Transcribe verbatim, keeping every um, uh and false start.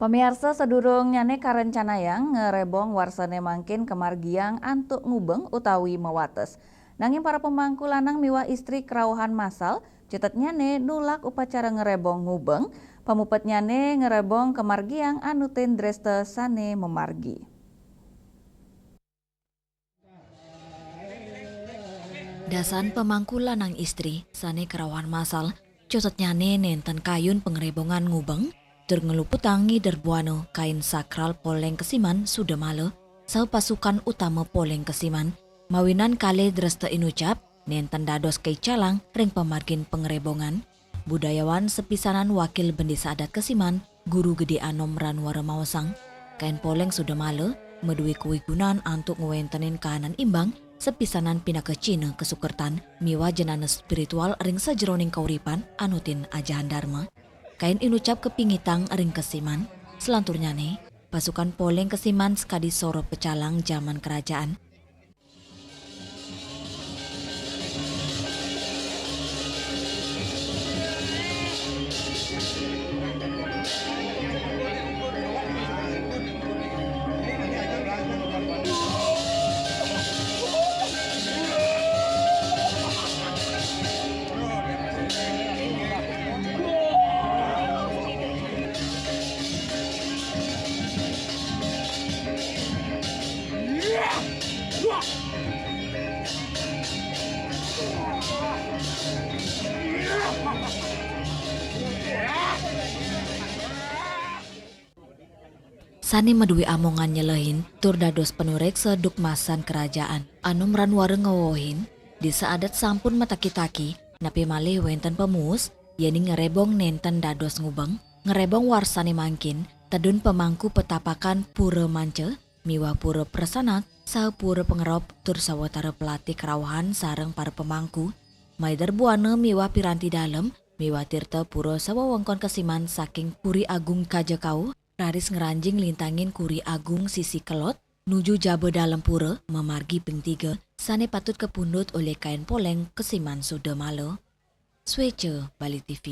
Pamiarsa, sadurungnyane karencanayang ngarebong warsane mangkin kamargiang antuk ngubeng utawi mawates. Nanging para pemangku lanang miwah istri kerauhan masal, cutetnyane nulak upacara ngarebong ngubeng, pamupetnyane ngarebong kamargiang anutin dresta sane mamargi. Dasan pemangku lanang istri sane kerauhan masal, cutetnyane nenten kayun pangarebongan ngubeng, tur ngluputang ngider buana kain sakral poleng kesiman sudamala, saha pasukan utama poleng kesiman, mawinan kalih dresta inucap, nenten dados kaicalang ring pamargin pangarebongan. Budayawan sepisanan wakil bendesa adat kesiman, Guru Gede Anom Ranwara maosang, kain poleng sudamala madue kawigunan antuk ngwentenin kahanan imbang, sepisanan pinaka cihna kasukertan miwah jenana spiritual ring sajeroning kauripan anutin ajahan Dharma. Kain inucap kapingitang ring kesiman, salanturnyane, pasukan poleng kesiman sakadi soroh pecalang jaman kerajaan. Sane madue amongan nyelehin tur dados panureksa duk masan kerajaan. Anom Ranwara ngawewehin, desa adat sampun mataki-taki, napi malih wenten pamuus, yening ngarebong nenten dados ngubeng, ngarebong warsane mangkin, tedun pamangku petapakan Pura Manca, miwah Pura Prasanak, saha Pura Pangerop tur sawatara pelatih kerauhan sareng para pamangku, maider buana miwah piranti dalem, miwah tirta pura sawewengkon kesiman saking Puri Agung Kaja Kauh, raris ngranjing nglintangin Kuri Agung sisi kelod, nuju jaba dalem pura, mamargi ping tiga, sane patut kapundut olih kain poleng kesiman sudamala. Sueca, Bali T V.